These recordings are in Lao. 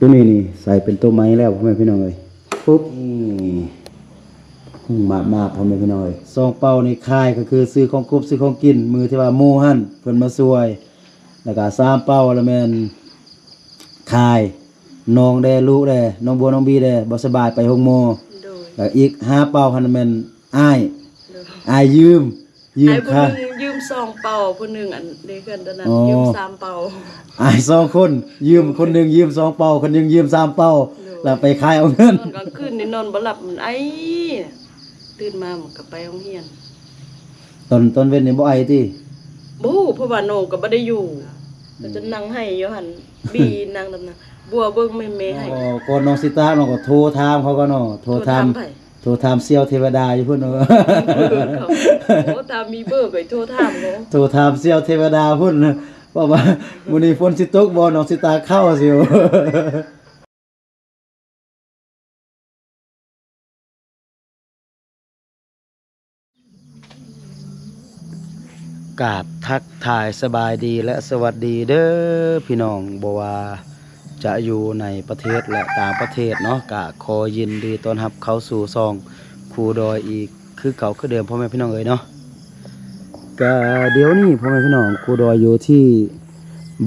ຕົວນີ້ນີ້ໃສ່ເປັນຕົວໃໝ່ແລ້ວ ພໍ່ແມ່ພີ່ນ້ອງເອີຍ. ປຸບ ນີ້ ຫຸ່ງມາບໆ ພໍ່ແມ່ພີ່ນ້ອງເອີຍ. ຊອງເປົ່ານີ້ຂາຍ ກໍຄືຊື້ຂອງກົບ ຊື້ຂອງກິນ ມື້ທີ່ວ່າໝູ່ຫັ້ນເພິ່ນມາຊ່ວຍ. ແລ້ວກໍສາມເປົ່າລະແມ່ນຂາຍ ນ້ອງແດ່ ລູກແດ່ ນ້ອງບົວ ນ້ອງບີແດ່ ບໍ່ສະບາຍໄປໂຮງໝໍ. ໂດຍ ແລ້ວອີກຫ້າເປົ່າຫັ້ນແມ່ນອ້າຍ ໂດຍ ອ້າຍຢືມ ຢືມ ອ້າຍຜູ້ ຄ່າ ໜຶ່ງຢືມສອງເປົ່າ ຜູ້ໜຶ່ງອັນເດ້ ເຮືອນຕົວນັ້ນ ອໍ ຢືມສາມເປົ່າ. ອ້າຍສອງຄົນຢືມ ໂດຍ ຄົນໜຶ່ງຢືມສອງເປົ່າ ຄົນໜຶ່ງຢືມສາມເປົ່າ. ໂດຍ ແລ້ວໄປຂາຍເອົາເງິນ. ນອນກາງຄືນນີ້ນອນບໍ່ຫຼັບ ມັນໄອ ຕື່ນມາມັນກໍໄປໂຮງຮຽນ. ຕອນ ຕອນເວັນນີ້ບໍ່ໄອຕິ? ບໍ່ຮູ້ ເພາະວ່ານ້ອງກໍບໍ່ໄດ້ຢູ່ ກໍຈະນັ່ງໄຫ້ຢູ່ຫັ້ນ ບີນັ່ງນຳນະ ບົວເບິ່ງແມ່ໆ ໃຫ້. ອໍ ກ່ອນນ້ອງຊິຕາ ນ້ອງກໍໂທຖາມເຂົາກ່ອນເນາະ ໂທຖາມ ໂທຖາມໃຜ? ໂທຖາມສ່ຽວເທວະດາຢູ່ພຸ້ນ. ໂອ້ ຖ້າມີເບີໄປໂທຖາມເນາະ ໂທຖາມສ່ຽວເທວະດາພຸ້ນ ເພາະວ່າມື້ນີ້ຝົນຊິຕົກບໍ່ ນ້ອງຊິຕາເຂົ້າຊິ. ກາບທັກທາຍສະບາຍດີ ແລະ ສະຫວັດດີເດີພີ່ນ້ອງ ບໍ່ວ່າຈະຢູ່ໃນປະເທດ ແລະ ຕ່າງປະເທດເນາະ ກະຂໍຍິນດີຕ້ອນຮັບເຂົ້າສູ່ຊ່ອງຄູດອຍອີກຄືເກົ່າຄືເດີມ ພໍ່ແມ່ພີ່ນ້ອງເອີຍເນາະ. ກະດຽວນີ້ ພໍ່ແມ່ພີ່ນ້ອງ ຄູດອຍຢູ່ທີ່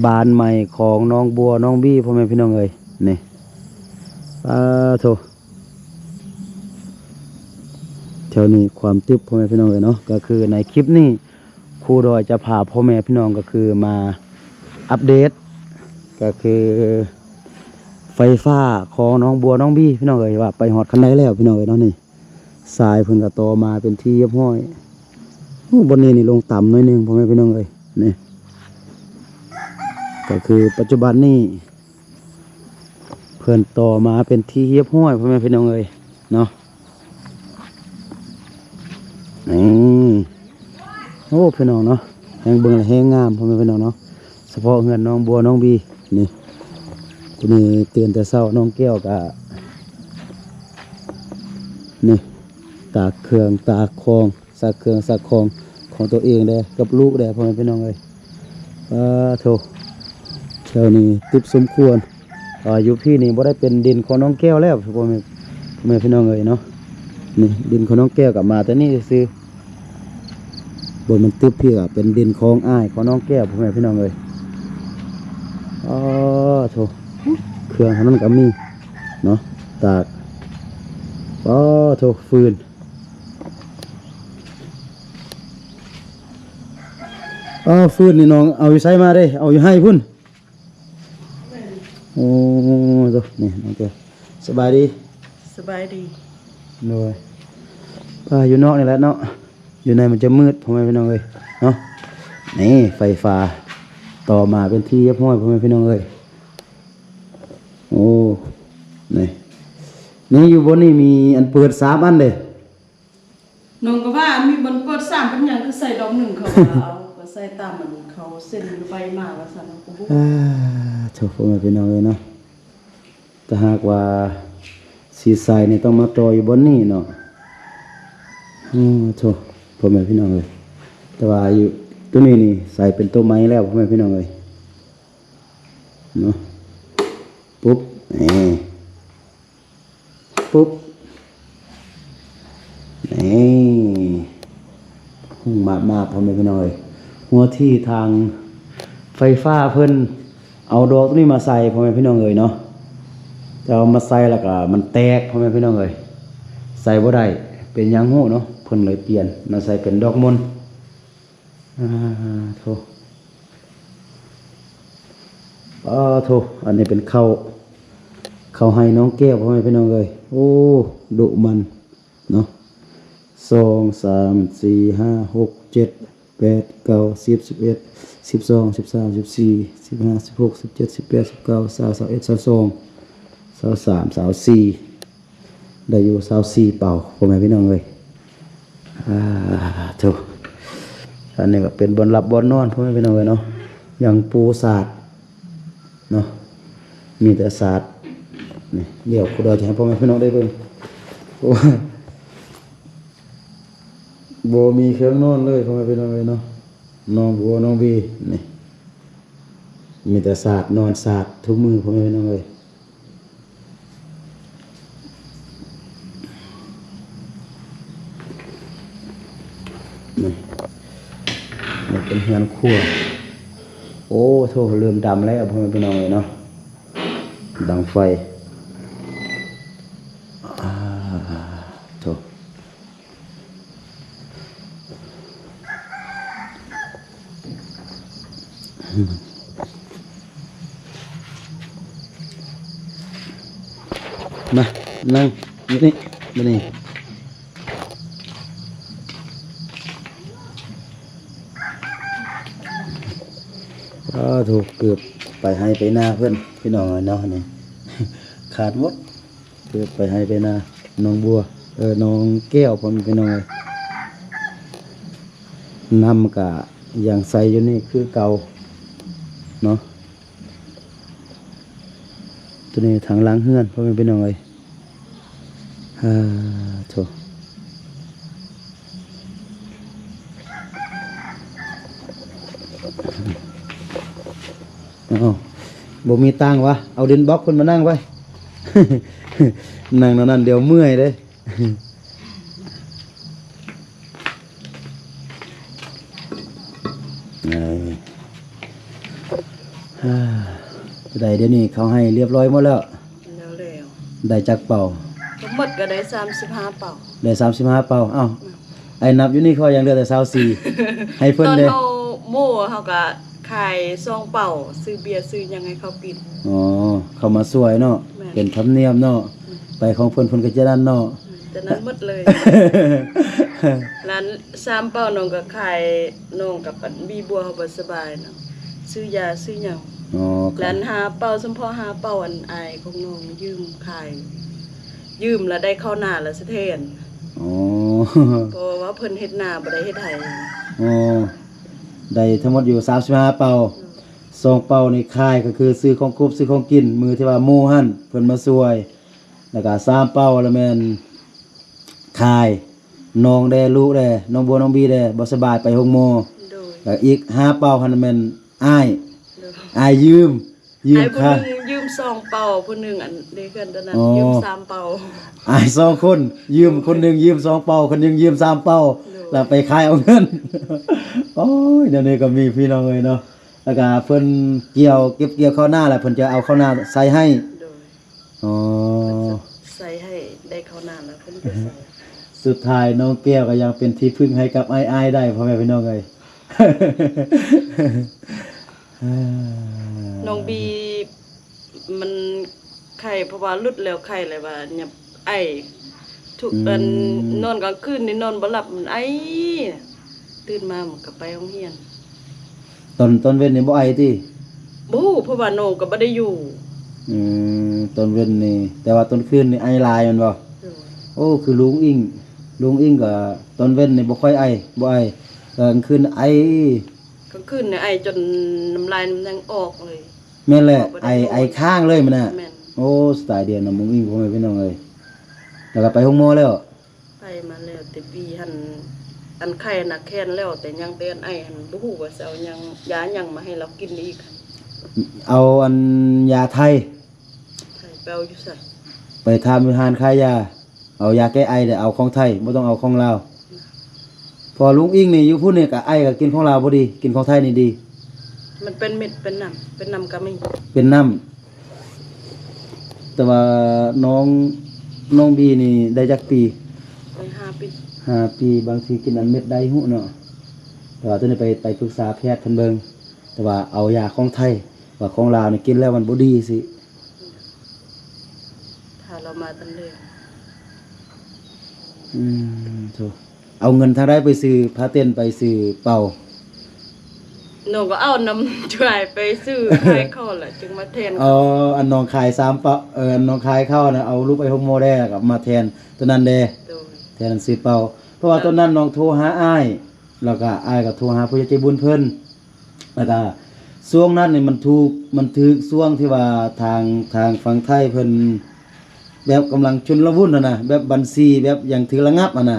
ບ້ານໃໝ່ຂອງນ້ອງບົວ ນ້ອງບີ ພໍ່ແມ່ພີ່ນ້ອງເອີຍ ນີ້ ປາໂທ ແຖວນີ້ຄວາມຕຶບ ພໍ່ແມ່ພີ່ນ້ອງເອີຍເນາະ. ກໍຄືໃນຄລິບນີ້ ຄູດອຍຈະພາພໍ່ແມ່ພີ່ນ້ອງ ກໍຄືມາອັບເດດ ກໍຄືໄຟຟ້າຂອງນ້ອງບົວ ນ້ອງບີ ພີ່ນ້ອງເອີຍ ວ່າໄປຮອດຂັ້ນໃດແລ້ວ ພີ່ນ້ອງເອີຍເນາະ. ນີ້ສາຍເພິ່ນກໍຕໍ່ມາເປັນທີ່ຮຽບຮ້ອຍ. ໂອ້ ບ່ອນນີ້ນີ້ລົງຕ່ຳໜ້ອຍໜຶ່ງ ພໍ່ແມ່ພີ່ນ້ອງເອີຍ ນີ້ ກໍຄືປັດຈຸບັນນີ້ ເພິ່ນຕໍ່ມາເປັນທີ່ຮຽບຮ້ອຍ ພໍ່ແມ່ພີ່ນ້ອງເອີຍເນາະ. ນີ້ ໂອ້ ພີ່ນ້ອງເນາະ ແຮງເບິ່ງແລ້ວແຮງງາມ ພໍ່ແມ່ພີ່ນ້ອງເນາະ. ສະເພາະເຮືອນນ້ອງບົວ ນ້ອງບີ ນີ້ ນີ້ຕື່ນແຕ່ເຊົ້າ ນ້ອງແກ້ວກະ ນີ້ ຕາກເຄື່ອງຕາກຂອງ ຊັກເຄື່ອງຊັກຂອງຂອງຕົວເອງແດ່ ກັບລູກແດ່ ພໍ່ແມ່ພີ່ນ້ອງເອີຍ. ປາໂທ ແຖວນີ້ຕຶບສົມຄວນ. ອ່າ ຢູ່ພີ້ນີ້ບໍ່ໄດ້ເປັນດິນຂອງນ້ອງແກ້ວແລ້ວ ພໍ່ແມ່ ພໍ່ແມ່ພີ່ນ້ອງເອີຍເນາະ. ນີ້ດິນຂອງນ້ອງແກ້ວກໍມາແຕ່ນີ້ຊື່ໆ. ບ່ອນມັນຕຶບພີ້ກໍເປັນດິນຂອງອ້າຍຂອງນ້ອງແກ້ວ ພໍ່ແມ່ພີ່ນ້ອງເອີຍ. ອໍ ໂທ ເຄື່ອງເທົ່ານັ້ນກໍມີເນາະ ຕາກ. ອໍ ໂທ ຟືນ ອໍ ຟືນນີ້ນ້ອງເອົາຢູ່ໃສມາເດ້? ເອົາຢູ່ໄຮ່ພຸ້ນ. ໂອ້ ໂຕ ນີ້ນ້ອງເຕີ ສະບາຍດີ. ສະບາຍດີ. ໂດຍ ອ່າ ຢູ່ນອກນີ້ແຫຼະເນາະ ຢູ່ໃນມັນຈະມືດ ພໍ່ແມ່ພີ່ນ້ອງເອີຍເນາະ. ນີ້ໄຟຟ້າຕໍ່ມາເປັນທີ່ຮຽບຮ້ອຍ ພໍ່ແມ່ພີ່ນ້ອງເອີຍ. ໂອ້ ນີ້ ນີ້ຢູ່ບ່ອນນີ້ມີອັນເປີດສາມອັນເດ້. ນ້ອງກໍວ່າມີມັນເປີດສາມເປັນຫຍັງຄືໃສ່ດອກໜຶ່ງ ເຂົາວ່າເອົາ ກໍໃສ່ຕາມມັນເຂົາເຊັນໄປມາວ່າຊັ້ນ ເຮົາກໍບໍ່ຮູ້. ອ່າ ໂທ້ ພໍ່ແມ່ພີ່ນ້ອງເອີຍເນາະ ຖ້າຫາກວ່າຊິໃສ່ນີ້ຕ້ອງມາຕໍ່ຢູ່ບ່ອນນີ້ເນາະ. ໂອ້ ໂທ້ ພໍ່ແມ່ພີ່ນ້ອງເອີຍ ແຕ່ວ່າຢູ່ຕົວນີ້ນີ້ໃສ່ເປັນຕົວໃໝ່ແລ້ວ ພໍ່ແມ່ພີ່ນ້ອງເອີຍເນາະ. ປຸບ ນີ້ ປຸບ ນີ້ ຫຸ່ງມາບໆ ພໍ່ແມ່ພີ່ນ້ອງເອີຍ. ຫົວທີ່ທາງໄຟຟ້າເພິ່ນເອົາດອກຕົວນີ້ມາໃສ່ ພໍ່ແມ່ພີ່ນ້ອງເອີຍເນາະ ແຕ່ເອົາມາໃສ່ແລ້ວກໍມັນແຕກ ພໍ່ແມ່ພີ່ນ້ອງເອີຍ ໃສ່ບໍ່ໄດ້ ເປັນຫຍັງຮູ້ເນາະ ເພິ່ນເລີຍປ່ຽນມາໃສ່ເປັນດອກມົນ. ອ່າ ໂທ້ ປາໂທ້ ອັນນີ້ເປັນເຂົ້າ ເຂົ້າໄຮ່ນ້ອງແກ້ວ ພໍ່ແມ່ພີ່ນ້ອງເອີຍ. ໂອ້ ດຸມັນເນາະ ສອງ ສາມ ສີ່ ຫ້າ ຫົກ ເຈັດ ແປດ ເກົ້າ ສິບ ສິບເອັດ ສິບສອງ ສິບສາມ ສິບສີ່ ສິບຫ້າ ສິບຫົກ ສິບເຈັດ ສິບແປດ ສິບເກົ້າ ຊາວ ຊາວເອັດ ຊາວສອງ ຊາວສາມ ຊາວສີ່ ໄດ້ຢູ່ຊາວສີ່ເປົາ ພໍ່ແມ່ພີ່ນ້ອງເອີຍ. ອ່າ ໂທ້ ອັນນີ້ກໍເປັນບ່ອນຫຼັບບ່ອນນອນ ພໍ່ແມ່ພີ່ນ້ອງເອີຍເນາະ ຍັງປູສາດເນາະ ມີແຕ່ສາດ. ນີ້ ດຽວຄູດອຍຈະໃຫ້ພໍ່ແມ່ພີ່ນ້ອງໄດ້ເບິ່ງ ໂອ້ ບໍ່ມີເຄື່ອງນອນເລີຍ ພໍ່ແມ່ພີ່ນ້ອງເອີຍເນາະ. ນ້ອງບົວ ນ້ອງບີ ນີ້ ມີແຕ່ສາດ ນອນສາດທຸກມື້ ພໍ່ແມ່ພີ່ນ້ອງເອີຍ. ເຮືອນຄົວ. ໂອ້ ໂທ້ ເລີ່ມດຳແລ້ວ ພໍ່ແມ່ພີ່ນ້ອງເອີຍເນາະ ດັງໄຟ. ອາ ໂທ້ ມາ ນັ່ງຢູ່ນີ້ ມານີ້. ອ້າ ໂທ້ ເກືອບໄປໄຮ່ໄປນາເພິ່ນ ພີ່ນ້ອງເອີຍເນາະ ນີ້ ຂາດໝົດ ເກືອບໄປໄຮ່ໄປນາ ນ້ອງບົວ ເອີ ນ້ອງແກ້ວ ພໍ່ແມ່ພີ່ນ້ອງເອີຍ. ນ້ຳກະຍັງໃສຢູ່ນີ້ຄືເກົ່າເນາະ. ໂຕນີ້ທາງຫຼັງເຮືອນ ພໍ່ແມ່ພີ່ນ້ອງເອີຍ. ອາ ໂທ້ ເອົ້າ ບໍ່ມີຕັ່ງວະ ເອົາດິນບລັອກເພິ່ນມານັ່ງໄວ້ ນັ່ງແນວນັ້ນດຽວເມື່ອຍເດ້. ເອີ ເອີ ດຽວນີ້ເຂົາໄຮ່ຮຽບຮ້ອຍໝົດແລ້ວ ແລ້ວ ໄດ້ຈັກເປົາ? ທັງໝົດກໍໄດ້ສາມສິບຫ້າເປົາ ໄດ້ສາມສິບຫ້າເປົາ. ເອົ້າ ອືມ ອ້າຍນັບຢູ່ນີ້ ຂ້ອຍຍັງເຫຼືອແຕ່ຊາວສີ່ ໃຫ້ເພິ່ນເດ້. ຕອນເຮົາໂມ້ ເຮົາກໍຂາຍສອງເປົາ ຊື້ເບຍຊື້ຫຍັງໃຫ້ເຂົາກິນ. ອໍ ເຂົາມາຊ່ວຍເນາະ ແມ່ນ ເປັນທຳນຽມເນາະ. ອືມ ໄປຂອງເພິ່ນ ເພິ່ນກໍຈະນັ້ນເນາະ. ອືມ ຈະນັ້ນໝົດເລີຍ. ແລ້ວສາມເປົານ້ອງກໍຂາຍ ນ້ອງກັບອັນບີບົວເຮົາບໍ່ສະບາຍເນາະ ຊື້ຢາຊື້ຫຍັງ. ອໍ ແລ້ວຫ້າເປົາ ສຳເພາະຫ້າເປົາ ອັນອ້າຍຂອງນ້ອງຢືມຂາຍ ຢືມແລ້ວໄດ້ເຂົ້ານາແລ້ວສະແທນ. ອໍ ເພາະວ່າເພິ່ນເຮັດນາບໍ່ໄດ້ເຮັດໄຮ່. ອໍ ໄດ້ທັງໝົດຢູ່ສາມສິບຫ້າເປົາ. ອືມ ສອງເປົານີ້ຂາຍ ກໍຄືຊື້ຂອງຄົບ ຊື້ຂອງກິນ ມື້ທີ່ວ່າໂມຫັ້ນເພິ່ນມາຊ່ວຍ ແລ້ວກໍສາມເປົາລະແມ່ນຂາຍ ນ້ອງແດ່ ລູກແດ່ ນ້ອງບົວ ນ້ອງບີແດ່ ບໍ່ສະບາຍໄປໂຮງໝໍ. ໂດຍ ແລ້ວອີກຫ້າເປົາຫັ້ນແມ່ນອ້າຍ ໂດຍ ອ້າຍຢືມ ຢືມຄ່າ ອ້າຍຜູ້ໜຶ່ງຢືມສອງເປົາ ຜູ້ໜຶ່ງອັນໃນເຮືອນຕອນນັ້ນ ອໍ ຢືມສາມເປົາ. ອ້າຍສອງຄົນ ຢືມ ໂດຍ ຄົນໜຶ່ງຢືມສອງເປົາ ຄົນໜຶ່ງຢືມສາມເປົາ. ໂດຍ ແລ້ວໄປຂາຍເອົາເງິນ. ໂອ້ຍ ແນວນີ້ກໍມີ ພີ່ນ້ອງເອີຍເນາະ. ແລ້ວກະເພິ່ນກ່ຽວ ເກັບກ່ຽວເຂົ້ານາແລ້ວ ເພິ່ນຈະເອົາເຂົ້ານາໃສ່ໃຫ້. ໂດຍ ອໍ ເພິ່ນຈະໃສ່ໃຫ້ ໄດ້ເຂົ້ານາແລ້ວເພິ່ນຈະໃສ່. ສຸດທ້າຍນ້ອງແກ້ວກໍຍັງເປັນທີ່ເພິ່ງໃຫ້ກັບອ້າຍໆໄດ້ ພໍ່ແມ່ພີ່ນ້ອງເອີຍ. ນ້ອງບີ ມັນໄຂ້ ເພາະວ່າຫຼຸດແລ້ວໄຂ້ ແລ້ວວ່າຫຍັບໄອ ທຸກ ອືມ ອັນ ນອນກາງຄືນນີ້ນອນບໍ່ຫຼັບ ມັນໄອ ຕື່ນມາມັນກໍໄປໂຮງຮຽນ. ຕອນ ຕອນເວັນນີ້ບໍ່ໄອຕິ? ບໍ່ຮູ້ ເພາະວ່ານ້ອງກໍບໍ່ໄດ້ຢູ່. ອືມ ຕອນເວັນນີ້ ແຕ່ວ່າຕອນຄືນນີ້ໄອຫຼາຍແມ່ນບໍ່? ໂດຍ. ໂອ້ ຄືລຸງອິງ ລຸງອິງກໍຕອນເວັນນີ້ບໍ່ຄ່ອຍໄອ ບໍ່ໄອ ກາງຄືນໄອ ກາງຄືນນີ້ໄອຈົນນ້ຳລາຍນ້ຳຫຍັງອອກເລີຍ. ແມ່ນແຫຼະ ອອກບໍ່ໄດ້ ໄອ ນອນ ໄອຄ້າງເລີຍມື້ນະ. ແມ່ນ. ໂອ້ ສະໄຕເດຍນຳລຸງອິງ ພໍ່ແມ່ພີ່ນ້ອງເອີຍ. ແລ້ວກໍໄປໂຮງໝໍແລ້ວ? ໄປມາແລ້ວແຕ່ປີຫັ້ນ ອັນໄຂ້ໜັກແຂນແລ້ວ ແຕ່ຍັງແຕ່ອັນໄອຫັ້ນ ບໍ່ຮູ້ວ່າຊິເອົາຫຍັງ ຢາຫຍັງມາໃຫ້ລາວກິນອີກ. ເອົາອັນຢາໄທ ໄທໄປເອົາຢູ່ໃສ? ໄປຖາມຢູ່ຮ້ານຂາຍຢາ. ເອົາຢາແກ້ໄອ ແຕ່ເອົາຂອງໄທ ບໍ່ຕ້ອງເອົາຂອງລາວ. ເພາະວ່າລຸງອິງນີ້ຢູ່ພຸ້ນນີ້ກະໄອ ກະກິນຂອງລາວບໍ່ດີ ກິນຂອງໄທນີ້ດີ. ມັນເປັນເມັດເປັນນ້ຳ ເປັນນ້ຳກະມີ ເປັນນ້ຳ. ແຕ່ວ່ານ້ອງ ນ້ອງບີນີ້ໄດ້ຈັກປີ? ໄດ້ຫ້າປີ ຫ້າປີ. ບາງທີກິນອັນເມັດໄດ້ຮູ້ເນາະ ແຕ່ວ່າໂຕນີ້ໄປ ໄປປຶກສາແພດເພິ່ນເບິ່ງ ແຕ່ວ່າເອົາຢາຂອງໄທ ວ່າຂອງລາວນີ້ກິນແລ້ວມັນບໍ່ດີຊີ້. ຖ້າລາວມາຕອນແລງ. ອືມ ໂທ້ ເອົາເງິນທາງໃດໄປຊື້ຜ້າເຕັນ ໄປຊື້ເປົາ? ນ້ອງກໍເອົານຳຈວຍໄປຊື້ຂາຍເຂົາລະ ຈຶ່ງມາແທນ. ອໍ ອັນນ້ອງຂາຍສາມເປົາ ເອີ ອັນນ້ອງຂາຍເຂົ້ານະ ເອົາລູກໄປໂຮງໝໍແດ່ ແລ້ວກໍມາແທນໂຕນັ້ນແດ່. ໂດຍ. ແທນອັນຊື້ເປົາ ເພາະວ່າ ເອີ ຕອນນັ້ນນ້ອງໂທຫາອ້າຍ ແລ້ວກໍອ້າຍກໍໂທຫາຜູ້ໃຫຍ່ໃຈບຸນເພິ່ນ. ແລ້ວກະຊ່ວງນັ້ນນີ້ມັນຖືກ ມັນຖືກຊ່ວງທີ່ວ່າທາງ ທາງຝັ່ງໄທເພິ່ນແບບກຳລັງຊຸນລະວຸນຫັ້ນນະ ແບບບັນຊີແບບຫຍັງຖືກລະງັບຫັ້ນນະ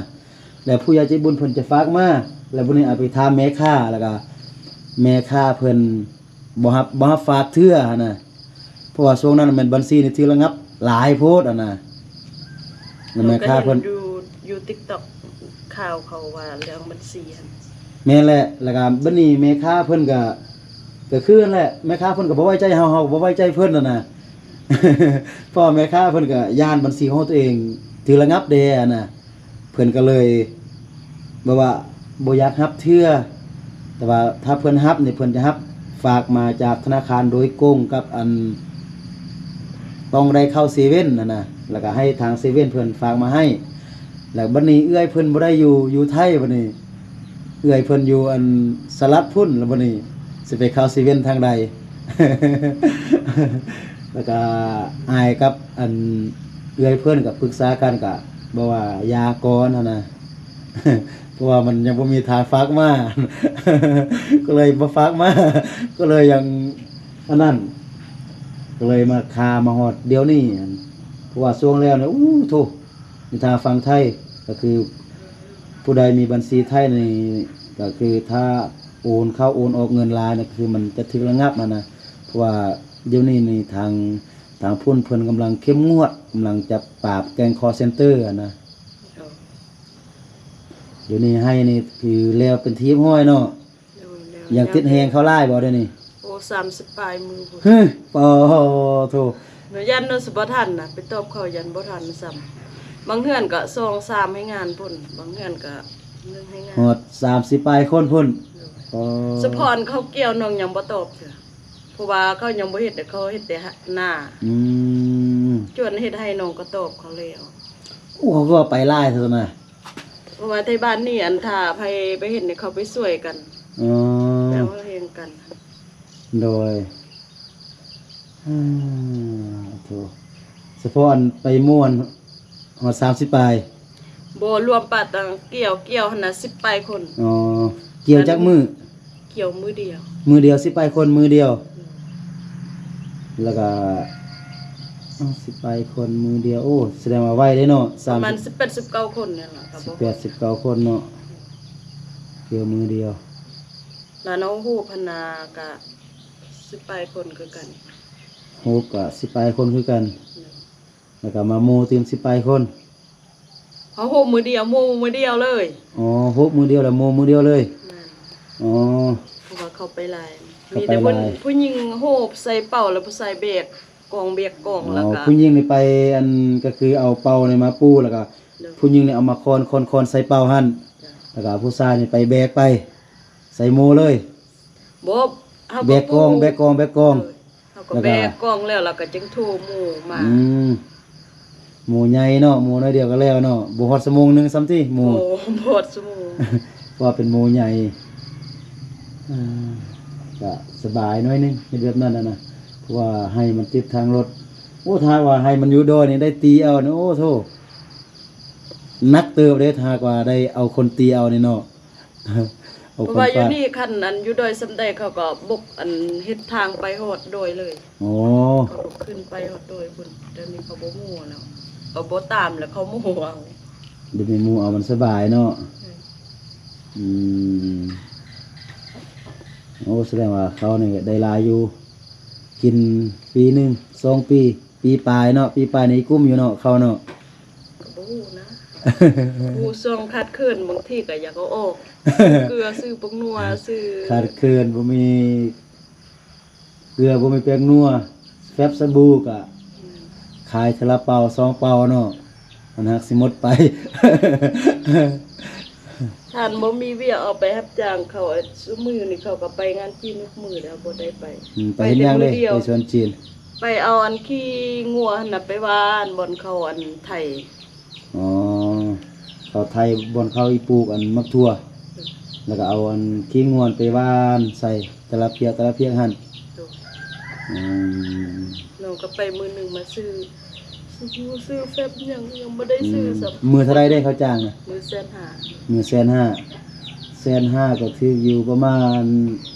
ແລ້ວຜູ້ໃຫຍ່ໃຈບຸນເພິ່ນຈະຝາກມາ ແລ້ວບັດນີ້ເອົາໄປຖາມແມ່ຄ້າ ແລ້ວກະແມ່ຄ້າເພິ່ນບໍ່ຮັບ ບໍ່ຮັບຝາກເທື່ອຫັ້ນນະ ເພາະວ່າຊ່ວງນັ້ນແມ່ນບັນຊີນີ້ຖືກລະງັບຫຼາຍໂພດຫັ້ນນະ ແລ້ວແມ່ຄ້າເພິ່ນ ນ້ອງກໍເຫັນຢູ່ ຢູ່ຕິກຕັອກ ຂ່າວເຂົາວ່າເລື່ອງບັນຊີຫັ້ນ. ແມ່ນແຫຼະ ແລ້ວກໍບັດນີ້ແມ່ຄ້າເພິ່ນກໍ ກໍຄືນັ້ນແຫຼະ ແມ່ຄ້າເພິ່ນກໍບໍ່ໄວ້ໃຈເຮົາ ເຮົາກໍບໍ່ໄວ້ໃຈເພິ່ນຫັ້ນນະ ເພາະວ່າແມ່ຄ້າເພິ່ນກໍຢ້ານບັນຊີຂອງຕົວເອງຖືກລະງັບແດ່ຫັ້ນນະ ເພິ່ນກໍເລີຍແບບວ່າບໍ່ຢາກຮັບເທື່ອ ແຕ່ວ່າຖ້າເພິ່ນຮັບນີ້ ເພິ່ນຈະຮັບຝາກມາຈາກທະນາຄານໂດຍກົງກັບອັນ ຕ້ອງໄດ້ເຂົ້າເຊເວັ່ນຫັ້ນນະ ແລ້ວກໍໃຫ້ທາງເຊເວັ່ນເພິ່ນຝາກມາໃຫ້ ແລ້ວບັດນີ້ເອື້ອຍເພິ່ນບໍ່ໄດ້ຢູ່ ຢູ່ໄທບັດນີ້ ເອື້ອຍເພິ່ນຢູ່ອັນສະຫະລັດພຸ້ນ ແລ້ວບັດນີ້ຊິໄປເຂົ້າເຊເວັ່ນທາງໃດ ແລ້ວກໍອ້າຍກັບອັນເອື້ອຍເພິ່ນກໍປຶກສາກັນ ກໍບອກວ່າຢ່າກ່ອນຫັ້ນນະ ເພາະວ່າມັນຍັງບໍ່ມີທາງຝາກມາ ກໍເລີຍບໍ່ຝາກມາ ກໍເລີຍຍັງອັນນັ້ນ ກໍເລີຍມາຄາມາຮອດດຽວນີ້ ເພາະວ່າຊ່ວງແລ້ວນີ້ ໂອ້ ໂທ້ ຢູ່ທາງຝັ່ງໄທ ກໍຄືຜູ້ໃດມີບັນຊີໄທນີ້ ກໍຄືຖ້າໂອນເຂົ້າໂອນອອກເງິນຫຼາຍນະ ກໍຄືມັນຈະຖືກລະງັບຫັ້ນນະ ເພາະວ່າດຽວນີ້ນີ້ທາງ ທາງພຸ້ນເພິ່ນກຳລັງເຂັ້ມງວດ ກຳລັງຈະປາບແກ້ງຄໍເຊັນເຕີຫັ້ນນະ. ໂດຍ ດຽວນີ້ໄຮ່ນີ້ຄືແລ້ວເປັນທີ່ຮຽບຮ້ອຍເນາະ. ໂດຍ ແລ້ວ ຍັງຕິດແຮງເຂົາຫຼາຍບໍ່ດຽວນີ້? ໂອ້ ສາມສິບປາຍມືພຸ້ນ. ຮຶ ປາໂທ້ ຢ້ານວ່າຊິບໍ່ທັນນະ ໄປຕອບເຂົາຢ້ານບໍ່ທັນຊ້ຳ. ບາງເຮືອນກໍສອງສາມໃຫ້ງານພຸ້ນ ບາງເຮືອນກໍໜຶ່ງໃຫ້ງານ. ຮອດສາມສິບປາຍຄົນພຸ້ນ. ໂດຍ ປາ ສະເພາະເຂົາກ່ຽວນ້ອງຍັງບໍ່ຕອບເທື່ອ ເພາະວ່າເຂົາຍັງບໍ່ເຮັດ ເຂົາເຮັດແຕ່ນາ. ອືມ ຈວນເຮັດໄຮ່ນ້ອງກໍຕອບເຂົາແລ້ວ. ໂອ້ ເຂົາກໍວ່າໄປຫຼາຍເທົ່ານັ້ນນະ. ເພາະວ່າໄທບ້ານນີ້ ອັນ ຖ້າໃຜໄປເຮັດນີ້ ເຂົາໄປຊ່ວຍກັນ. ອໍ ແລ້ວເຮົງກັນ. ໂດຍ ອາ ໂທ້ ສະເພາະອັນໄປມ່ວນຮອດສາມສິບປາຍ. ບໍ່ລວມປາດຕັ້ງກ່ຽວ ກ່ຽວຫັ້ນນະ ສິບປາຍຄົນ. ອໍ ກ່ຽວຈັກມື້? ກ່ຽວມື້ດຽວ. ມື້ດຽວສິບປາຍຄົນ ມື້ດຽວ. ອືມ ແລ້ວກໍ ເອົ້າ ສິບປາຍຄົນມື້ດຽວ. ໂອ້ ສະແດງວ່າໄວເດ້ເນາະ ປະມານສິບແປດ ສິບເກົ້າຄົນນີ້ລະ. ສິບແປດ ສິບເກົ້າຄົນເນາະ ກ່ຽວມື້ດຽວ. ແລ້ວນ້ອງຮູບຫັ້ນນະກະສິບປາຍຄົນຄືກັນ. ຮູບກະສິບປາຍຄົນຄືກັນ. ໂດຍ ແລ້ວກໍມາໂມຕື່ມສິບປາຍຄົນ. ເຮົາໂຮບມື້ດຽວ ໂມມື້ດຽວເລີຍ. ອໍ ໂຮບມື້ດຽວ ແລ້ວໂມມື້ດຽວເລີຍ. ແມ່ນ. ອໍ ເພາະວ່າເຂົາໄປຫຼາຍ ເຂົາໄປຫຼາຍ ມີແຕ່ຜູ້ຍິງໂຮບໃສ່ເປົາ ແລ້ວຜູ້ຊາຍແບກກອງ ແບກກອງ. ອໍ ແລ້ວກໍຜູ້ຍິງນີ້ໄປ ອັນ ກໍຄືເອົາເປົານີ້ມາປູ ແລ້ວກໍ ໂດຍ ຜູ້ຍິງນີ້ເອົາມາຄ້ອນ ຄ້ອນ ຄ້ອນໃສ່ເປົາຫັ້ນ. ເຈົ້າ ແລ້ວກໍຜູ້ຊາຍນີ້ໄປແບກໄປ ໃສ່ໂມເລີຍ. ບໍ່ ເຮົາ ແບກກອງ ແບກກອງ ແບກກອງ. ໂດຍ ເຮົາກໍ ແລ້ວກໍແບກກອງແລ້ວ ແລ້ວກໍຈຶ່ງໂທໝູ່ມາ. ອືມ ໝູ່ໃຫຍ່ເນາະ ໝູ່ໜ້ອຍດຽວກໍແລ້ວເນາະ. ບໍ່ຮອດຊົ່ວໂມງໜຶ່ງຊ້ຳຕິ ໝູ່. ບໍ່ ບໍ່ຮອດຊົ່ວໂມງ ເພາະວ່າເປັນໝູ່ໃຫຍ່. ເອີ ກະສະບາຍໜ້ອຍໜຶ່ງ ເຮັດແບບນັ້ນນະ ເພາະວ່າໄຮ່ມັນຕິດທາງລົດ. ໂອ້ ຖ້າວ່າໄຮ່ມັນຢູ່ດອຍນີ້ ໄດ້ຕີເອົານີ້ ໂອ້ໂທ້ ໜັກເຕີບເດ້ ຖ້າຫາກວ່າໄດ້ເອົາຄົນຕີເອົານີ້ເນາະ. ເອົາ ເພາະວ່າຢູ່ນີ້ ຄັນອັນຢູ່ດອຍສ່ຳໃດ ເຂົາກໍບົກ ອັນເຮັດທາງໄປຮອດດອຍເລີຍ. ອໍ ເຂົາກໍຂຶ້ນໄປຮອດດອຍພຸ້ນ. ດຽວນີ້ເຂົາບໍ່ໝູ່ແລ້ວ ເຂົາບໍ່ຕາມແລ້ວ ເຂົາໝູ່ເອົາ. ດຽວນີ້ໝູ່ເອົາ ມັນສະບາຍເນາະ. ອືມ ອືມ ໂອ້ ສະແດງວ່າເຂົານີ້ໄດ້ຫຼາຍຢູ່ ກິນປີໜຶ່ງ ສອງປີ ປີປາຍເນາະ ປີປາຍນີ້ກຸ້ມຢູ່ເນາະ ເຂົ້າເນາະ. ກໍບໍ່ຮູ້ນະ ຮູ້ຊ່ວງຂາດເຂີນ ບາງທີກໍຢາກເອົາອອກ ຊື້ເກືອ ຊື້ປຶກນົວ ຊື້ ຂາດເຂີນ ບໍ່ມີເກືອ ບໍ່ມີແປ້ງນົວ ແຟັບ ສະບູ ກໍ ອືມ ຂາຍເທື່ອລະເປົາສອງເປົາເນາະ. ມັນຫາກຊິໝົດໄປ ທ່ານບໍ່ມີວຽກ ເອົາໄປຮັບຈ້າງເຂົາ. ຊຸມື້ນີ້ເຂົາກໍໄປງານຈີນທຸກມື້ແລ້ວ ບໍ່ໄດ້ໄປ. ອືມ ໄປເຮັດຫຍັງເດ້ ໄປແຕ່ມື້ດຽວ ໄປສວນຈີນ? ໄປເອົາອັນຂີ້ງົວຫັ້ນນະ ໄປຫວ່ານບ່ອນເຂົາອັນໄຖ. ອໍ ເຂົາໄຖບ່ອນເຂົາອີປູກອັນໝາກຖົ່ວ ແລ້ວກໍເອົາອັນຂີ້ງົວໄປຫວ່ານໃສ່ແຕ່ລະພຽກ ແຕ່ລະພຽກຫັ້ນ. ໂດຍ ອືມ ນ້ອງກໍໄປມື້ໜຶ່ງມາຊື້ ຊື້ ຊື້ແຟັບຫຍັງ ຍັງບໍ່ໄດ້ຊື້ຊ້ຳ. ອືມ ມື້ເທົ່າໃດເດ້ເຂົາຈ້າງນະ? ມື້ແສນຫ້າ ມື້ແສນຫ້າ ແສນຫ້າກໍຖືກຢູ່ປະມານ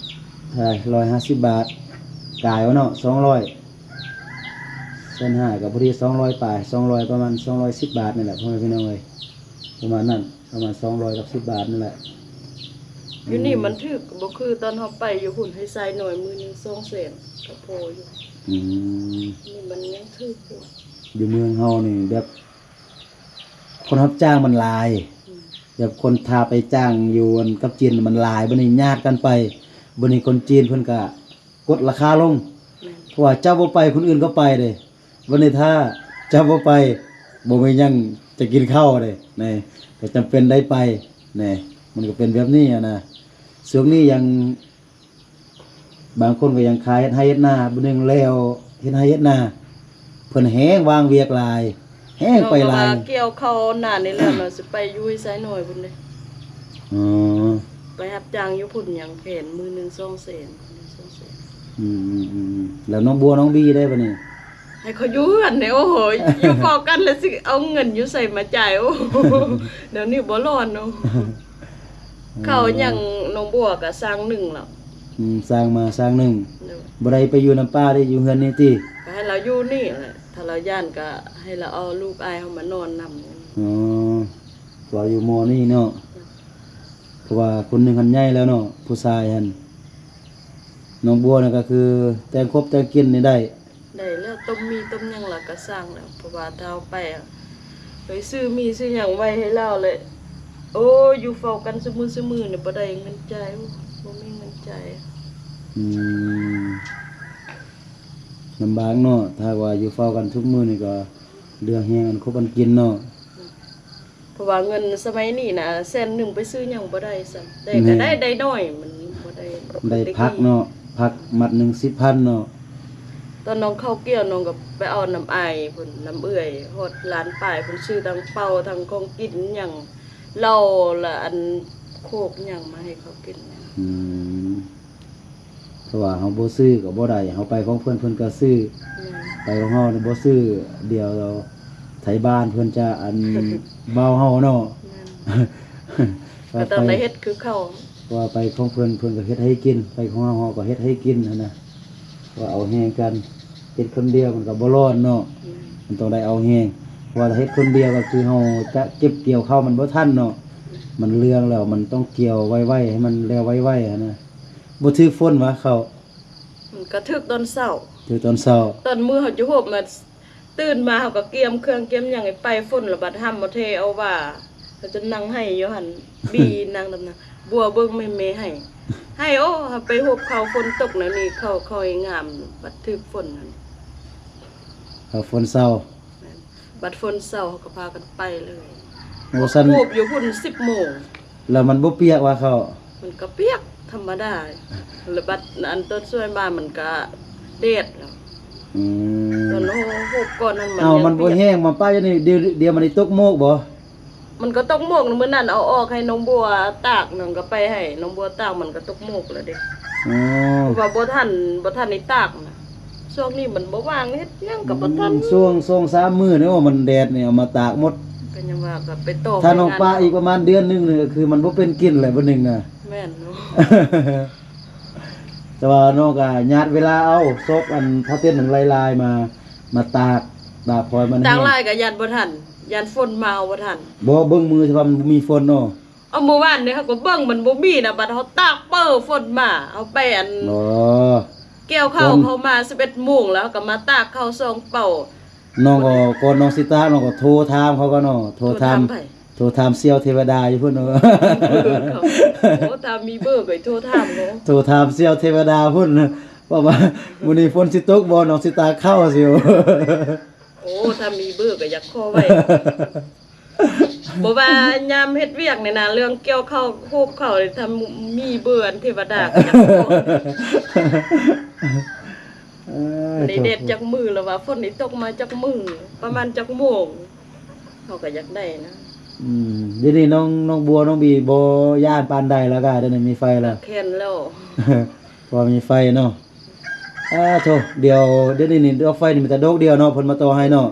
ເທົ່າໃດ ຮ້ອຍຫ້າສິບບາດ ກາຍວ່າເນາະ ສອງຮ້ອຍ. ແສນຫ້າກໍພໍດີສອງຮ້ອຍປາຍ ສອງຮ້ອຍ ປະມານສອງຮ້ອຍສິບບາດນີ້ແຫຼະ ພໍ່ແມ່ພີ່ນ້ອງເອີຍ ປະມານນັ້ນ ປະມານສອງຮ້ອຍກັບສິບບາດນີ້ແຫຼະ. ຢູ່ນີ້ມັນຖືກ ອືມ ບໍ່ຄືຕອນເຮົາໄປຢູ່ພຸ້ນ ໃຫ້ຊາຍໜ້ອຍມື້ໜຶ່ງສອງແສນກໍພໍຢູ່. ອືມ ນີ້ມັນຍັງຖືກກວ່າ ຢູ່ເມືອງເຮົານີ້ແບບຄົນຮັບຈ້າງມັນຫຼາຍ. ອືມ ແບບຄົນຖ້າໄປຈ້າງຢູ່ອັນກັບຈີນມັນຫຼາຍ, ບັດນີ້ຍາດກັນໄປ, ບັດນີ້ຄົນຈີນເພິ່ນກະກົດລາຄາລົງ. ແມ່ນ. ເພາະວ່າເຈົ້າບໍ່ໄປ ຄົນອື່ນກໍໄປເດ້. ວັນນີ້ຖ້າເຈົ້າບໍ່ໄປ ບໍ່ມີຫຍັງຈະກິນເຂົ້າເດ້ ແນ່ ກໍຈຳເປັນໄດ້ໄປ ແນ່ ມັນກໍເປັນແບບນີ້ຫັ້ນນະ. ຊ່ວງນີ້ຍັງ ບາງຄົນກໍຍັງຄາເຮັດໄຮ່ເຮັດນາ, ຜູ້ໜຶ່ງແລ້ວເຮັດໄຮ່ເຮັດນາ ເພິ່ນແຮງວາງວຽກຫຼາຍ ແຮງໄປຫຼາຍ. ນ້ອງກໍວ່າກ່ຽວເຂົ້ານານີ້ແລ້ວເນາະ ຊິໄປຢູ່ໄຊນ້ອຍພຸ້ນເດ້. ອໍ ໄປຮັບຈ້າງຢູ່ພຸ້ນ ຫຍັງແຜນມື້ໜຶ່ງສອງແສນ ມື້ໜຶ່ງສອງແສນ. ອືມໆໆ ແລ້ວນ້ອງບົວນ້ອງບີໄດ້ບາດນີ້? ໃຫ້ເຂົາຢູ່ເຮືອນເດ້. ໂອ້ໂຫ ຢູ່ເຝົ້າກັນແລ້ວຊິເອົາເງິນຢູ່ໃສມາຈ່າຍ? ໂອ້ ດຽວນີ້ບໍ່ລອດເນາະ. ເອີ ເຂົ້າຫຍັງນ້ອງບົວກໍຊ່າງໜຶ່ງແລ້ວ. ອືມ ສ້າງມາຊ່າງໜຶ່ງ. ໂດຍ. ບໍ່ໄດ້ໄປຢູ່ນຳປ້າເດ້ ຢູ່ເຮືອນນີ້ຕິ? ກໍໃຫ້ລາວຢູ່ນີ້ແຫຼະ ຖ້າລາວຢ້ານກໍໃຫ້ລາວເອົາລູກອ້າຍເຮົາມານອນນຳ. ອໍ ວ່າຢູ່ມໍນີ້ເນາະ. ໂດຍ. ເພາະວ່າຄົນໜຶ່ງຫັ້ນໃຫຍ່ແລ້ວເນາະ ຜູ້ຊາຍຫັ້ນ. ນ້ອງບົວນັ້ນກໍຄືແຕ່ງຄົບແຕ່ງກິນນີ້ໄດ້? ໄດ້ແລ້ວ ຕົ້ມໝີ່ຕົ້ມຫຍັງລາວກໍຊ່າງແລ້ວ ເພາະວ່າຖ້າເຮົາໄປ ໄປຊື້ໝີ່ຊື້ຫຍັງໄວ້ໃຫ້ລາວແຫຼະ. ໂອ້ຍ ຢູ່ເຝົ້າກັນຊຸມື້ຊຸມື້ນີ້ບໍ່ໄດ້ເງິນຈ່າຍ ໂອ້ ບໍ່ມີເງິນຈ່າຍ. ອືມ ລຳບາກເນາະ ຖ້າວ່າຢູ່ເຝົ້າກັນທຸກມື້ນີ້ກໍເຫຼືອແຮງອັນຄົບອັນກິນເນາະ. ເພາະວ່າເງິນສະໄໝນີ້ນະ ແສນໜຶ່ງໄປຊື້ຫຍັງບໍ່ໄດ້ຊ້ຳ ໄດ້ ແມ່ນ ກໍໄດ້ ໄດ້ໜ້ອຍ ມັນບໍ່ໄດ້ ໄດ້ຜັກເນາະ ຜັກມັດໜຶ່ງສິບພັນເນາະ. ຕອນນ້ອງເຂົ້າກ່ຽວ ນ້ອງກໍໄປເອົານຳອ້າຍພຸ້ນ ນຳເອື້ອຍ ຮອດລ້ານປາຍພຸ້ນ ຊື້ທັງເປົາ ທັງຂອງກິນຫຍັງ ເຫຼົ້າ ລະອັນໂຄກຫຍັງມາໃຫ້ເຂົາກິນ. ອືມ. ເພາະວ່າເຮົາບໍ່ຊື້ກໍບໍ່ໄດ້ ເຮົາໄປຂອງເພິ່ນ ເພິ່ນກໍຊື້. ແມ່ນ. ໄປຂອງເຮົານີ້ບໍ່ຊື້ ດຽວໄທບ້ານເພິ່ນຈະອັນ ເວົ້າເຮົາເນາະ. ແມ່ນ. ກໍຕ້ອງໄດ້ເຮັດຄືເຂົາ ເພາະວ່າໄປຂອງເພິ່ນ ເພິ່ນກໍເຮັດໃຫ້ກິນ ໄປຂອງເຮົາ ເຮົາກໍເຮັດໃຫ້ກິນຫັ້ນນະ. ວ່າເອົາແຮງກັນ ເຮັດຄົນດຽວມັນກໍບໍ່ລອດເນາະ. ແມ່ນ. ມັນຕ້ອງໄດ້ເອົາແຮງ ເພາະວ່າຖ້າເຮັດຄົນດຽວກໍຄືເຮົາຈະເກັບກ່ຽວເຂົ້າມັນບໍ່ທັນເນາະ. ແມ່ນ. ມັນເຫຼືອງແລ້ວ ມັນຕ້ອງກ່ຽວໄວໆ ໃຫ້ມັນແລ້ວໄວໆຫັ້ນນະ. ບໍ່ຖືກຝົນຫວາເຂົ້າ? ມັນກໍຖືກຕອນເຊົ້າ ຖືກຕອນເຊົ້າ. ຕອນມື້ເຮົາຈະໂຮບມາ ຕື່ນມາເຮົາກໍກຽມເຄື່ອງກຽມຫຍັງໃຫ້ໄປ ຝົນລະບັດຫ້ຳມາເທເອົາວ່າ ເຮົາຈະນັ່ງໄຫ້ຢູ່ຫັ້ນ ບີນັ່ງດຳນາ ບົວເບິ່ງແມ່ໆໄຫ້ ໄຫ້ ໂອ້ ເຮົາໄປໂຮບເຂົ້າ ຝົນຕົກແນວນີ້ ເຂົ້າ ເຂົ້າໃຫ້ງາມ ບັດຖືກຝົນຫັ້ນ ເຂົ້າຝົນເຊົາ. ແມ່ນ. ບັດຝົນເຊົາເຮົາກໍພາກັນໄປເລີຍ. ໂອ້ ຊັ້ນ ໂຮບຢູ່ພຸ້ນສິບໂມງ. ແລ້ວມັນບໍ່ປຽກຫວາເຂົ້າ? ມັນກໍປຽກທຳມະດາ ລະບັດອັນຕົ້ນຊ່ວຍມາມັນກະແດດແລ້ວ. ອືມ ຕອນໂຮບກ່ອນນັ້ນມັນ ເອົ້າ ມັນບໍ່ແຫ້ງ ມັນປະຢູ່ນີ້ ດຽວ ດຽວມັນຊິຕົກໝອກບໍ່? ມັນກໍຕົກໝອກ ມື້ນັ້ນເອົາອອກໃຫ້ນ້ອງບົວຕາກ ນ້ອງກໍໄປໃຫ້ນ້ອງບົວຕາກ ມັນກໍຕົກໝອກແລ້ວເດ້. ອໍ ເພາະວ່າບໍ່ທັນ ບໍ່ທັນໄດ້ຕາກນະ. ຊ່ວງນີ້ມັນບໍ່ວ່າງ ເຮັດຫຍັງກໍບໍ່ທັນ. ອືມ ຊ່ວງ ຊ່ວງສາມມື້ນີ້ ໂອ້ ມັນແດດນີ້ເອົາມາຕາກໝົດ. ກໍຍັງວ່າກໍໄປຕໍ່ ຖ້ານ້ອງປະອີກປະມານເດືອນໜຶ່ງນີ້ ກໍຄືມັນບໍ່ເປັນກິນແຫຼະ ບາດໜຶ່ງນະ. ແມ່ນເນາະ. ແຕ່ວ່ານ້ອງກໍຍາດເວລາເອົາ ຊອກອັນຜ້າເຕັນອັນຫຼາຍໆມາ ມາຕາກ ຕາກພອຍມັນ ຕາກຫຼາຍກໍຢ້ານບໍ່ທັນ ຢ້ານຝົນມາເອົາບໍ່ທັນ. ບໍ່ ເບິ່ງມື້ທີ່ວ່າມັນບໍ່ມີຝົນເນາະ. ເອົາ ມື້ວານນີ້ເຮົາກໍເບິ່ງມັນບໍ່ມີນະ ບັດເຮົາຕາກເປີຝົນມາ ເຮົາໄປອັນ ອໍ ກ່ຽວເຂົ້າ ເຂົ້າມາສິບເອັດໂມງ ແລ້ວເຮົາກໍມາຕາກເຂົ້າສອງເປົາ. ນ້ອງກໍ ກ່ອນນ້ອງຊິຕາກ ນ້ອງກໍໂທຖາມເຂົາກ່ອນເນາະ ໂທຖາມ ໂທຖາມໃຜ? ໂທຖາມສ່ຽວເທວະດາຢູ່ພຸ້ນເນາະ. ໂອ້ ຖ້າມີເບີໄປໂທຖາມເນາະ ໂທຖາມສ່ຽວເທວະດາພຸ້ນ ເພາະວ່າມື້ນີ້ຝົນຊິຕົກບໍ່ ນ້ອງຊິຕາກເຂົ້າຊິ. ໂອ້ ຖ້າມີເບີກໍຢາກຂໍໄວ້. ບໍ່ວ່າຍາມເຮັດວຽກນີ້ນະ ເລື່ອງກ່ຽວເຂົ້າ ໂຮບເຂົ້ານີ້ ຖ້າມີເບີອັນເທວະດາກໍຢາກຂໍ. ເອີ ໄດ້ແດດຈັກມື້ແລ້ວວ່າ ຝົນນີ້ຕົກມາຈັກມື້ ປະມານຈັກໂມງ ເຮົາກໍຢາກໄດ້ນະ. ອືມ ດຽວນີ້ນ້ອງ ນ້ອງບົວ ນ້ອງບີບໍ່ຢ້ານປານໃດແລ້ວກະ ດຽວນີ້ມີໄຟແລ້ວ ແຂນແລ້ວ ເພາະວ່າມີໄຟເນາະ. ອາໂທ ດຽວ ດຽວນີ້ນີ້ ດອກໄຟນີ້ມີແຕ່ດອກດຽວເນາະ ເພິ່ນມາຕໍ່ໃຫ້ເນາະ.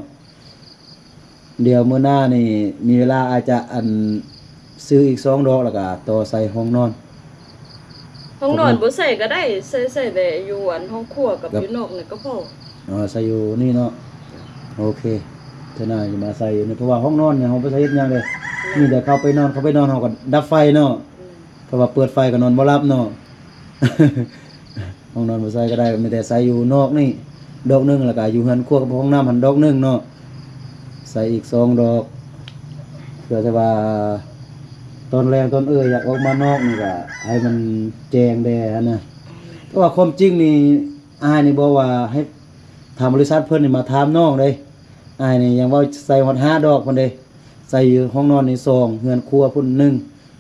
ດຽວມື້ໜ້ານີ້ມີເວລາອາດຈະ ອັນ ຊື້ອີກສອງດອກ ແລ້ວກະຕໍ່ໃສ່ຫ້ອງນອນ. ຫ້ອງນອນບໍ່ໃສ່ກໍໄດ້ ໃສ່ ໃສ່ແຕ່ຢູ່ອັນຫ້ອງຄົວກັບຢູ່ນອກນີ້ກໍພໍ. ອໍ ໃສ່ຢູ່ນີ້ເນາະ. ໂອເຄ ເທື່ອໜ້າຈະມາໃສ່ຢູ່ນີ້ ເພາະວ່າຫ້ອງນອນນີ້ເຮົາບໍ່ໃສ່ເຮັດຫຍັງເດ້. ແມ່ນ. ມີແຕ່ເຂົ້າໄປນອນ ເຂົ້າໄປນອນເຮົາກໍດັບໄຟເນາະ. ອືມ. ເພາະວ່າເປີດໄຟກໍນອນບໍ່ຫຼັບເນາະ. ຫ້ອງນອນບໍ່ໃສ່ກໍໄດ້ ມີແຕ່ໃສ່ຢູ່ນອກນີ້ດອກໜຶ່ງ ແລ້ວກໍຢູ່ເຮືອນຄົວກັບຫ້ອງນ້ຳຫັ້ນດອກໜຶ່ງເນາະ. ໃສ່ອີກສອງດອກ ເພື່ອແຕ່ວ່າ ຕອນແລງຕອນເອີຍຢາກອອກມານອກນີ້ກະໃຫ້ມັນແຈ້ງແດ່ຫັ້ນນະ. ແຕ່ວ່າຄວາມຈິງນີ້ ອ້າຍນີ້ບອກວ່າໃຫ້ທາງບໍລິສັດເພິ່ນນີ້ມາຖາມນ້ອງເດ້. ອ້າຍນີ້ຍັງເວົ້າໃສ່ຮອດຫ້າດອກພຸ້ນເດ້. ໃສ່ຢູ່ຫ້ອງນອນນີ້ສອງ, ເຮືອນຄົວພຸ້ນໜຶ່ງ,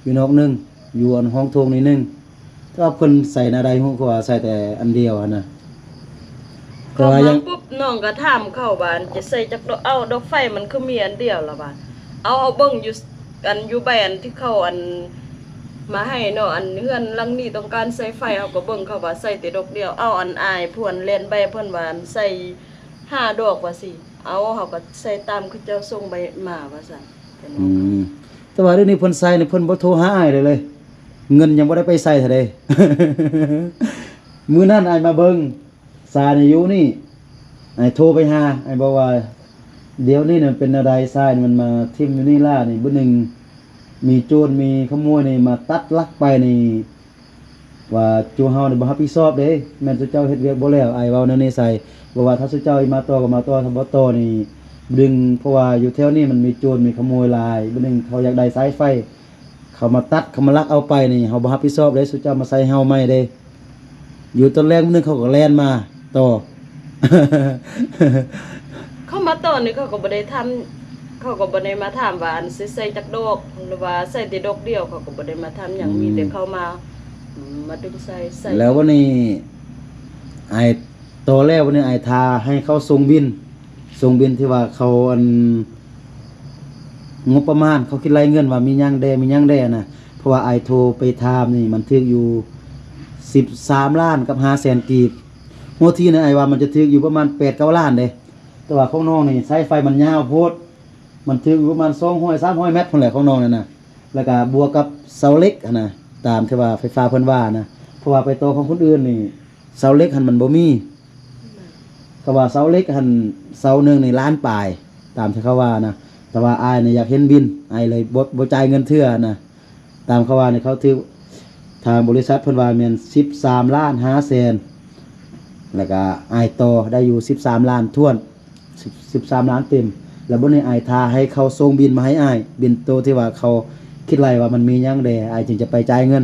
ຢູ່ນອກໜຶ່ງ, ຢູ່ອັນຫ້ອງໂຖງນີ້ໜຶ່ງ. ແຕ່ວ່າເພິ່ນໃສ່ແນວໃດຮູ້ ຄືວ່າໃສ່ແຕ່ອັນດຽວຫັ້ນນະ. ເຂົ້າມາປຸບ ນ້ອງກໍຖາມເຂົາວ່າ ອັນຈະໃສ່ຈັກດອກ ເອົ້າ ດອກໄຟມັນຄືມີອັນດຽວລະວ່າ. ເອົາ ເຮົາເບິ່ງຢູ່ ອັນຢູ່ໃບອັນທີ່ເຂົາອັນມາໃຫ້ເນາະ ອັນເຮືອນຫຼັງນີ້ຕ້ອງການໃສ່ໄຟ ເຮົາກໍເບິ່ງ ເຂົາວ່າໃສ່ແຕ່ດອກດຽວ. ເອົາ ອັນອ້າຍຜູ້ອັນແລ່ນໃບເພິ່ນວ່າ ອັນໃສ່ຫ້າດອກວ່າຊີ້. ເອົາ ເຮົາກໍໃສ່ຕາມເຂົາເຈົ້າສົ່ງໃບມາວ່າຊັ້ນ. ອືມ ແຕ່ວ່າດຽວນີ້ເພິ່ນໃສ່ນີ້ ເພິ່ນບໍ່ໂທຫາອ້າຍເລີຍ ເງິນຍັງບໍ່ໄດ້ໄປໃສ່ເທື່ອເດ້. ມື້ນັ້ນອ້າຍມາເບິ່ງ ສາຍນີ້ຢູ່ນີ້ ອ້າຍໂທໄປຫາ ອ້າຍບອກວ່າ ດຽວນີ້ມັນເປັນແນວໃດ ສາຍນີ້ມັນມາຖິ້ມຢູ່ນີ້ລະນີ້. ບຶດໜຶ່ງມີໂຈນມີຂະໂມຍນີ້ມາຕັດລັກໄປນີ້ ວ່າຈຸເຮົານີ້ບໍ່ຮັບຜິດຊອບເດ້ ແມ່ນສຸເຈົ້າເຮັດວຽກບໍ່ແລ້ວ. ອ້າຍເວົ້າແນວນີ້ໃສ່ ບອກວ່າຖ້າສຸເຈົ້າມາຕໍ່ກໍມາຕໍ່ ຖ້າບໍ່ຕໍ່ນີ້ດຶງ ເພາະວ່າຢູ່ແຖວນີ້ມັນມີໂຈນມີຂະໂມຍຫຼາຍ. ບຶດໜຶ່ງເຂົາຢາກໄດ້ສາຍໄຟ ເຂົາມາຕັດ ເຂົາມາລັກເອົາໄປນີ້ ເຮົາບໍ່ຮັບຜິດຊອບເດ້ ສຸເຈົ້າມາໃສ່ເຮົາໃໝ່ເດ້. ຢູ່ຕອນແລງມື້ໜຶ່ງເຂົາກໍແລ່ນມາຕໍ່. ເຂົາມາຕອນນີ້ເຂົາກໍບໍ່ໄດ້ຖາມ ເຂົາກໍບໍ່ໄດ້ມາຖາມວ່າ ອັນຊິໃສ່ຈັກດອກ ຫຼືວ່າໃສ່ແຕ່ດອກດຽວ ເຂົາກໍບໍ່ໄດ້ມາຖາມຫຍັງ. ອືມ ມີແຕ່ເຂົາມາ ອືມ ມາດຶງໃສ່ ໃສ່. ແລ້ວວັນນີ້ອ້າຍຕໍ່ແລ້ວ ວັນນີ້ອ້າຍຖ້າໃຫ້ເຂົາສົ່ງບິນ ສົ່ງບິນທີ່ວ່າເຂົາ ອັນ ງົບປະມານ ເຂົາຄິດໄລ່ເງິນວ່າມີຫຍັງແດ່ ມີຫຍັງແດ່ນະ. ເພາະວ່າອ້າຍໂທໄປຖາມນີ້ ມັນຖືກຢູ່ສິບສາມລ້ານກັບຫ້າແສນກີບ. ຫົວທີນະ ອ້າຍວ່າມັນຈະຖືກຢູ່ປະມານແປດເກົ້າລ້ານເດ້. ແຕ່ວ່າຂອງນ້ອງນີ້ສາຍໄຟມັນຍາວໂພດ ມັນຖືກຢູ່ປະມານສອງຮ້ອຍ ສາມຮ້ອຍແມັດພຸ້ນແຫຼະ ຂອງນ້ອງນັ້ນນະ. ແລ້ວກະບວກກັບເສົາເຫຼັກຫັ້ນນະ ຕາມທີ່ວ່າໄຟຟ້າເພິ່ນວ່ານະ. ເພາະວ່າໄປຕໍ່ຂອງຄົນອື່ນນີ້ ເສົາເຫຼັກຫັ້ນມັນບໍ່ມີ. ເຂົາວ່າເສົາເຫຼັກຫັ້ນເສົາໜຶ່ງນີ້ລ້ານປາຍ ຕາມທີ່ເຂົາວ່ານະ. ແຕ່ວ່າອ້າຍນີ້ຢາກເຫັນບິນ ອ້າຍເລີຍບໍ່ ບໍ່ຈ່າຍເງິນເທື່ອນະ. ຕາມເຂົາວ່ານີ້ ເຂົາຖືກ ທາງບໍລິສັດເພິ່ນວ່າແມ່ນສິບສາມລ້ານຫ້າແສນ ແລ້ວກະອ້າຍຕໍ່ໄດ້ຢູ່ສິບສາມລ້ານຖ້ວນ ສິບ ສິບສາມລ້ານເຕັມ. ແລ້ວບັດນີ້ອ້າຍຖ້າໃຫ້ເຂົາສົ່ງບິນມາໃຫ້ອ້າຍ ບິນໂຕທີ່ວ່າເຂົາຄິດໄລ່ວ່າມັນມີຫຍັງແດ່ ອ້າຍຈຶ່ງຈະໄປຈ່າຍເງິນ.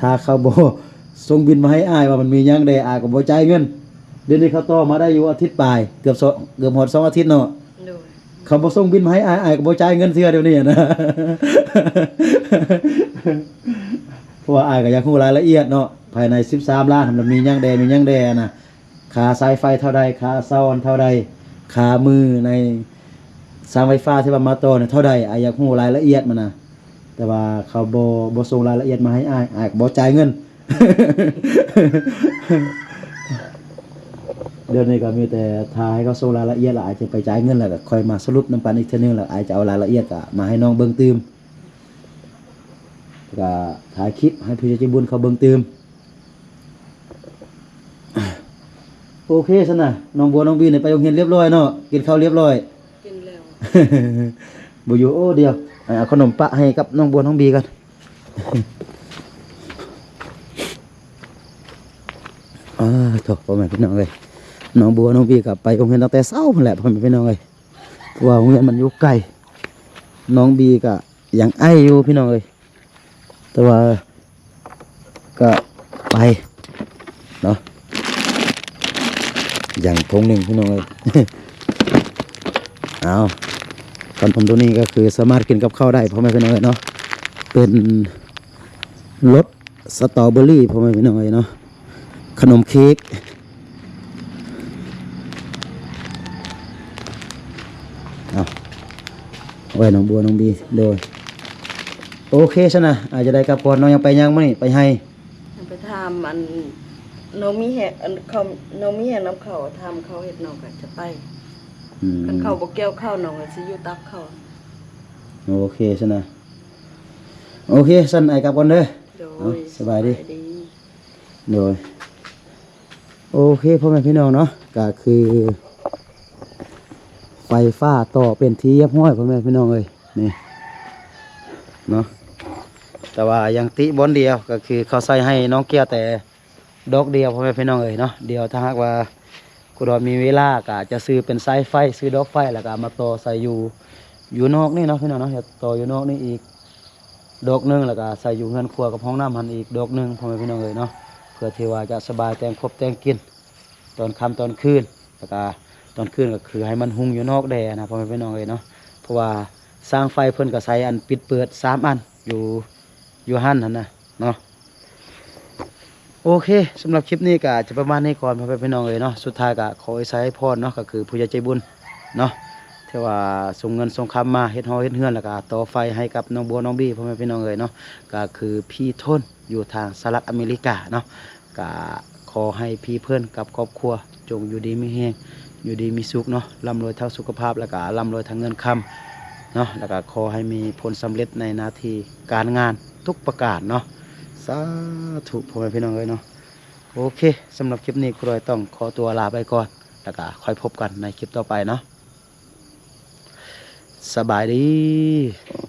ຖ້າເຂົາບໍ່ສົ່ງບິນມາໃຫ້ອ້າຍວ່າມັນມີຫຍັງແດ່ ອ້າຍກໍບໍ່ຈ່າຍເງິນ. ດຽວນີ້ເຂົາຕໍ່ມາໄດ້ຢູ່ອາທິດປາຍ ເກືອບສອງ ເກືອບຮອດສອງອາທິດເນາະ. ໂດຍ ເຂົາບໍ່ສົ່ງບິນມາໃຫ້ອ້າຍ ອ້າຍກໍບໍ່ຈ່າຍເງິນເທື່ອດຽວນີ້ນະ. ເພາະວ່າອ້າຍກໍຢາກຮູ້ລາຍລະອຽດເນາະ ພາຍໃນສິບສາມລ້ານຫັ້ນມັນມີຫຍັງແດ່ ມີຫຍັງແດ່ນະ. ຄ່າສາຍໄຟເທົ່າໃດ ຄ່າເສົາເທົ່າໃດ ຄ່າມືໃນຊ່າງໄຟຟ້າທີ່ວ່າມາຕໍ່ນີ້ເທົ່າໃດ ອ້າຍຢາກຮູ້ລາຍລະອຽດມັນນະ. ແຕ່ວ່າເຂົາບໍ່ ບໍ່ສົ່ງລາຍລະອຽດມາໃຫ້ອ້າຍ ອ້າຍກໍບໍ່ຈ່າຍເງິນ. ດຽວນີ້ກໍມີແຕ່ຖ້າໃຫ້ເຂົາສົ່ງລາຍລະອຽດ ແລ້ວອ້າຍຈະໄປຈ່າຍເງິນ ແລ້ວກໍຄ່ອຍມາສະຫຼຸບນຳກັນອີກເທື່ອໜຶ່ງ ແລ້ວອ້າຍຈະເອົາລາຍລະອຽດກໍມາໃຫ້ນ້ອງເບິ່ງຕື່ມ ແລ້ວກໍຖ່າຍຄລິບໃຫ້ຜູ້ໃຈບຸນເຂົາເບິ່ງຕື່ມ. ໂອເຄຊັ້ນນະ ນ້ອງບົວນ້ອງບີນີ້ໄປໂຮງຮຽນລຽບຮ້ອຍເນາະ ກິນເຂົ້າລຽບຮ້ອຍ. ກິນແລ້ວ ບໍ່ຢູ່ ໂອ້ ດຽວ ເອົາຂະໜົມປະໃຫ້ກັບນ້ອງບົວນ້ອງບີກ່ອນ. ອາ ໂທ້ ພໍ່ແມ່ພີ່ນ້ອງເອີຍ ນ້ອງບົວນ້ອງບີກໍໄປໂຮງຮຽນຕັ້ງແຕ່ເຊົ້າພຸ້ນແຫຼະ ພໍ່ແມ່ພີ່ນ້ອງເອີຍ ເພາະວ່າໂຮງຮຽນມັນຢູ່ໄກ. ນ້ອງບີກໍຍັງໄອຢູ່ພີ່ນ້ອງເອີຍ ແຕ່ວ່າ ກະໄປເນາະ ຢ່າງຖົງໜຶ່ງພີ່ນ້ອງເອີຍ. ເອົາ ຂະໜົມໂຕນີ້ກໍຄືສາມາດກິນກັບເຂົ້າໄດ້ ພໍ່ແມ່ພີ່ນ້ອງເອີຍເນາະ ເປັນລົດສະຕໍເບີຣີ ພໍ່ແມ່ພີ່ນ້ອງເອີຍເນາະ ຂະໜົມເຄ້ກ. ເອົາ ເອົາໄວ້ນ້ອງບົວນ້ອງບີ ໂດຍ ໂອເຄຊັ້ນນະ ອາດຈະໄດ້ກັບກ່ອນ ນ້ອງຍັງໄປຫຍັງມື້ນີ້ ໄປໄຮ່ ໄປຖາມອັນ ນ້ອງມີແຮງ ອັນເຂົາ ນ້ອງມີແຮງນຳເຂົາ ຖາມເຂົາເຮັດ ນ້ອງກໍຈະໄປ ອືມ ຄັນເຂົາບໍ່ກ່ຽວເຂົ້າ ນ້ອງກໍຊິຢູ່ຕາກເຂົາ. ໂອເຄຊັ້ນນະ ໂອເຄຊັ້ນ ອ້າຍກັບກ່ອນເດີ ໂດຍ ເນາະ ສະບາຍດີ ສະບາຍດີ ໂດຍ. ໂອເຄ ພໍ່ແມ່ພີ່ນ້ອງເນາະ ກະຄືໄຟຟ້າຕໍ່ເປັນທີ່ຮຽບຮ້ອຍ ພໍ່ແມ່ພີ່ນ້ອງເອີຍ ນີ້ເນາະ ແຕ່ວ່າຍັງຕິບ່ອນດຽວ ກະຄືເຂົາໃສ່ໃຫ້ນ້ອງເກຍແຕ່ດອກດຽວ ພໍ່ແມ່ພີ່ນ້ອງເອີຍເນາະ. ດຽວຖ້າຫາກວ່າຄູດອນມີເວລາ ກະຈະຊື້ເປັນສາຍໄຟ ຊື້ດອກໄຟ ແລ້ວກະເອົາມາຕໍ່ໃສ່ຢູ່ ຢູ່ນອກນີ້ເນາະ ພີ່ນ້ອງເນາະ ຈະຕໍ່ຢູ່ນອກນີ້ອີກ ດອກໜຶ່ງ ແລ້ວກໍໃສ່ຢູ່ເຮືອນຄົວກັບຫ້ອງນ້ຳຫັ້ນອີກດອກໜຶ່ງ ພໍ່ແມ່ພີ່ນ້ອງເອີຍເນາະ ເພື່ອທີ່ວ່າຈະສະບາຍແຕ່ງຄົບແຕ່ງກິນຕອນຄ່ຳຕອນຄືນ ແລ້ວກໍຕອນຄືນກໍຄືໃຫ້ມັນຮຸ່ງຢູ່ນອກແດ່ນະ ພໍ່ແມ່ພີ່ນ້ອງເອີຍເນາະ ເພາະວ່າຊ່າງໄຟເພິ່ນກໍໃສ່ອັນປິດເປີດສາມອັນຢູ່ ຢູ່ຫັ້ນຫັ້ນນະເນາະ. ໂອເຄ ສຳລັບຄລິບນີ້ກໍຈະປະມານນີ້ກ່ອນ ພໍ່ແມ່ພີ່ນ້ອງເອີຍເນາະ ສຸດທ້າຍກໍຂໍອາໄສພອນເນາະ ກໍຄືຜູ້ໃຫຍ່ໃຈບຸນເນາະ ທີ່ວ່າສົ່ງເງິນສົ່ງຄຳມາເຮັດຫໍເຮັດເຮືອນ ແລ້ວກໍຕໍ່ໄຟໃຫ້ກັບນ້ອງບົວນ້ອງບີ ພໍ່ແມ່ພີ່ນ້ອງເອີຍເນາະ ກໍຄືພີ່ທົນຢູ່ທາງສະຫະລັດອາເມລິກາເນາະ ກໍຂໍໃຫ້ພີ່ເພິ່ນກັບຄອບຄົວຈົ່ງຢູ່ດີມີແຮງ ຢູ່ດີມີສຸກເນາະ ລ່ຳລວຍທາງສຸຂະພາບ ແລ້ວກໍລ່ຳລວຍທາງເງິນຄຳເນາະ ແລ້ວກໍຂໍໃຫ້ມີຜົນສຳເລັດໃນໜ້າທີ່ການງານທຸກປະການເນາະ ສາທຸ ພໍ່ແມ່ພີ່ນ້ອງເອີຍເນາະ. ໂອເຄ ສຳລັບຄລິບນີ້ຄູດອຍຕ້ອງຂໍຕົວລາໄປກ່ອນ ແລ້ວກໍຄ່ອຍພົບກັນໃນຄລິບຕໍ່ໄປເນາະ ສະບາຍດີ.